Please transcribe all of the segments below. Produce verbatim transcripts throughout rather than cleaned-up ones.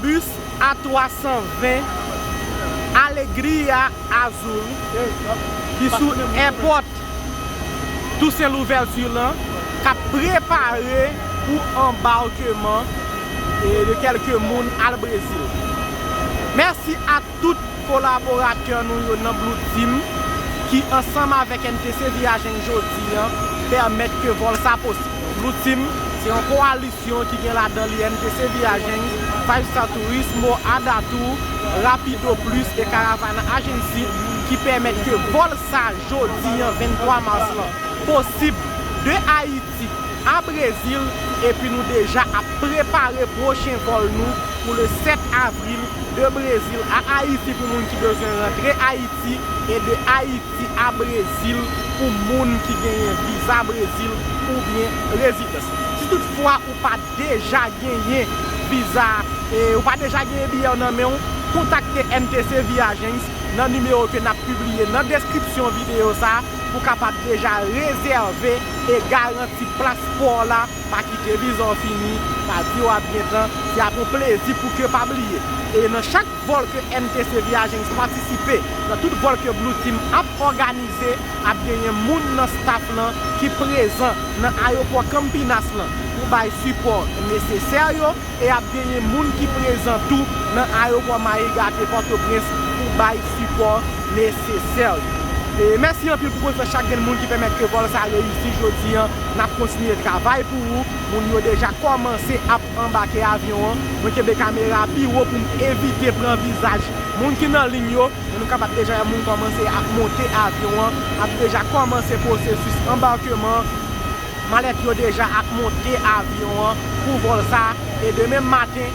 Bis A twa san ven Alegria Azul ki sou èpòt Tousen Louvèti lan k ap prepare pou anbakman de kèlke moun al Brezil. Mèsi a tout kolaboratè nou yo nan Blue Team ki ansanm avèk N T C Viagens jodi an pèmèt ke vòl sa posib. Blue Team se yon kowalisyon ki gen ladan li N T C Viagens, Five Star Turismo, Adatour, Rapido Plus e Caravana Agency ki pèmèt ke vòl sa jodi an venntwa mas lan posib de Ayiti a Brezil, epi nou deja ap prepare pwochen vòl nou pou le sèt avril de Brezil a Ayiti pou moun ki bezwen rantre Ayiti e de Ayiti a Brezil pou moun ki genyen viza Brezil oubyen rezidans. Si toutfwa ou pa deja genyen viza, e ou pa deja genyen biyè nan men w, kontakte N T C Viagens nan nimewo ke n ap pibliye nan deskripsyon videyo sa pou kapab deja rezève e garanti plas pa w la. Pa kite viza w fini, pa di w ap gen tan, se ap yon plezi pou ke pa bliye. E nan chak vòl ke N T C Viagens patisipe, nan tout vòl ke Blue Team ap òganize, ap genyen moun nan staff lan ki prezan nan ayewopò Campinas lan pou bay sipò nesesè yo, e ap genyen moun ki prezan tou nan ayewopò Marie Gâté Pòtoprens pou bay sipò nesesè yo. E mèsi anpil pou konfyans chak grenn moun ki pèmèt ke vòl sa reyisi jodi an. N ap kontinye travay pou ou. Moun yo deja kòmanse ap anbake avyon an. Mwen kenbe kamera pi wo pou m evite pran vizaj moun ki nan liy yo. Men nou kapab deja wè moun kòmanse ap monte avyon an, ap deja kòmanse pwosesis anbakman. Malèt yo deja ap monte avyon an pou vòl sa. E demen maten,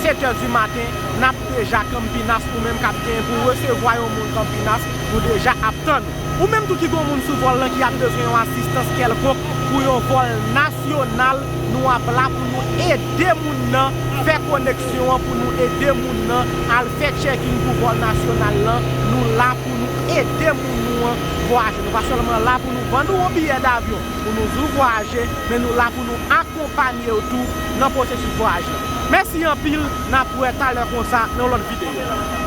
sèt è di maten, n ap deja Campinas, ou menm k ap gen pou resevwa yon moun Campinas, nou deja ap tann ou. Ou menm tou ki gon moun sou vòl lan ki ap bezwen yon asistans kèlkonk pou yon vòl nasyonal, nou ap la pou nou ede moun nan fè koneksyon an, pou nou ede moun nan al fè check-in pou vòl nasyonal lan. Nou la pou nou ede moun nou an vwayaje. Nou pa sèlman la pou nou vann ou yon biyè davyon pou nou di w vwayaje, men nou la pou nou akonpanye w tou nan pwosesis vwayaj lan. Mèsi anpil, n ap wè talè konsa nan yon lòt videyo.